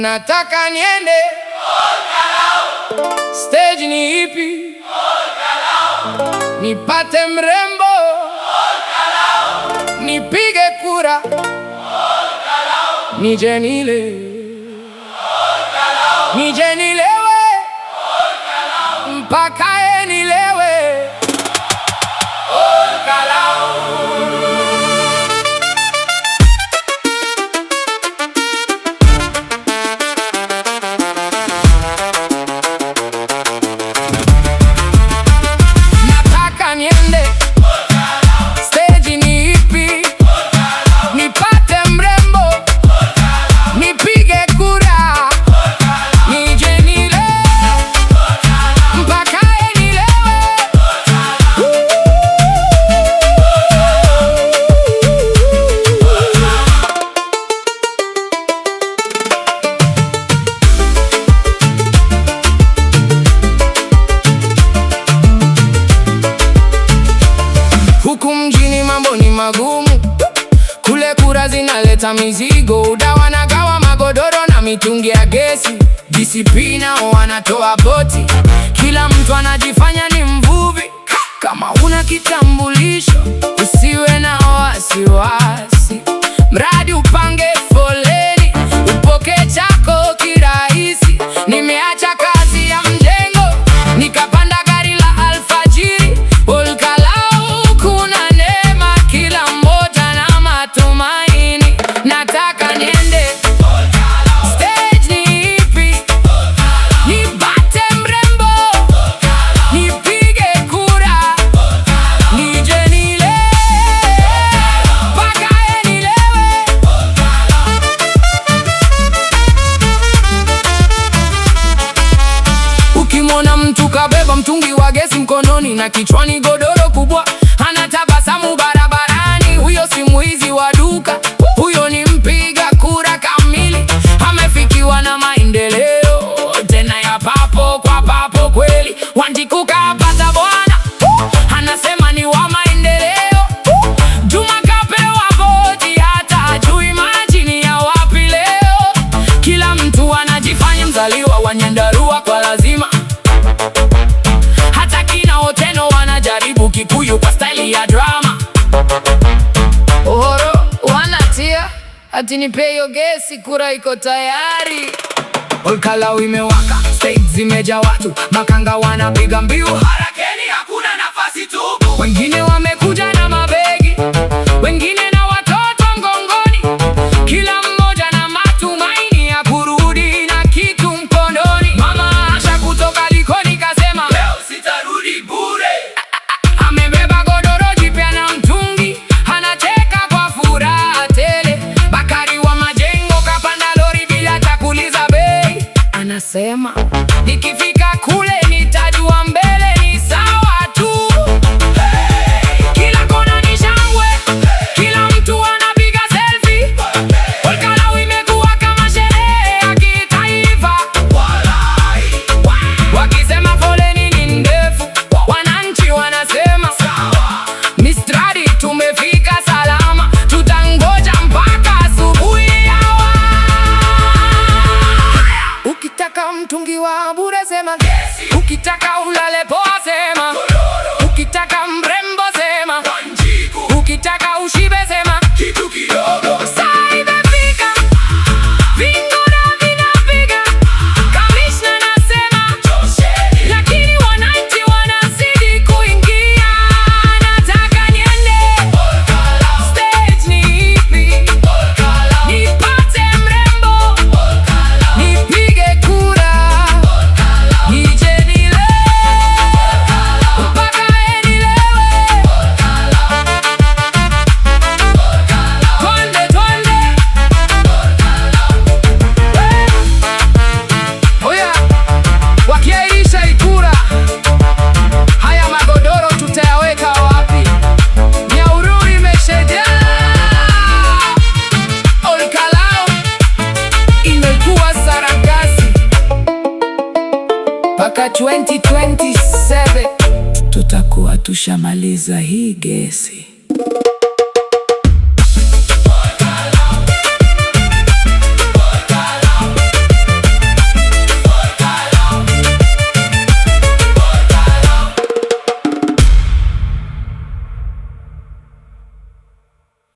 Nataka niende. Stage ni ipi? Nipate mrembo, nipige kura, nije nile, nije nilewe, mpaka nilewe. Ol Kalou. Nataka niende. Stage ni ipi? Nipate mrembo, nipige kura, nije nile, mpaka nilewe. Huku mjini mambo ni magumu, kule kura zinaleta mizigo. UDA wanagawa magodoro na mitungi ya gesi, DCP nao wanatoa boti. Kila mtu anajifanya ni mvuvi. Kama huna kitambulisho usiwe na wasiwasi, mradi upange foleni upokee chako kirahisi. Nimeacha kazi ya mjengo nikapanda gari la alfajiri. Ol Kalou kuna neema, kila mmoja na matumaini. Nataka niende. Stage ni ipi? Nipate mrembo, nipige kura, nije nile, mpaka nilewe. Ukimwona mtu kabeba mtungi wa gesi mkononi na kichwani godoro kubwa, anatabasamu barabarani, huyo si mwizi wa duka, huyo ni mpiga kura kamili, amefikiwa na maendeleo tena ya papo kwa papo kweli. Wanjiku kapata bwana, anasema ni wa maendeleo. Juma kapewa boti, hata hajui maji ni ya wapi leo. Kila mtu anajifanya mzaliwa wa Nyandarua kwa lazima, hata kina Oteno wanajaribu Kikuyu kwa staili ya drama. Uhoro wanatia ati nipe hiyo gesi, kura iko tayari. Ol Kalou imewaka, stage zimejaa watu, makanga wanapiga mbiu, harakeni, hakuna nafasi tupu. Wengine wamekuja na mabegi, wengine na watoto mgongoni, kila mmoja na matumaini ya kurudi na kitu mkononi. Mama Asha kutoka Likoni kasema leo sitarudi bure. Amebeba godoro jipya na mtungi, anacheka kwa furaha tele. Bakari wa majengo kapanda lori bila hata kuuliza bei, anasema nikifika kule nitajua mbele ni sawa tu. Kila kona ni shangwe, kila mtu anapiga selfie. Ol Kalou imekuwa kama sherehe ya kitaifa. Wakisema foleni ni ndefu, wananchi wanasema mradi tumefika salama, tutangoja mpaka asubuhi. Yawa. Ukitaka mtungi wa bure sema, ukitaka ulale poa sema, ukitaka mrembo sema, ukitaka ushibe sema. Kitu kidogo. Saa imefika, vingora vinapiga, kamishna nasema, lakini wananchi wanazidi kuingia. Nataka niende. Stage ni ipi? Nipate mrembo, nipige kura, nije nile, mpaka nilewe. Twende, twende. Oya, wakiahirisha hii kura, haya magodoro tutayaweka wapi? Nyahururu imeshajaa. Ol Kalou imekuwa sarakasi mpaka 2027 tutakuwa tushamaliza hii gesi.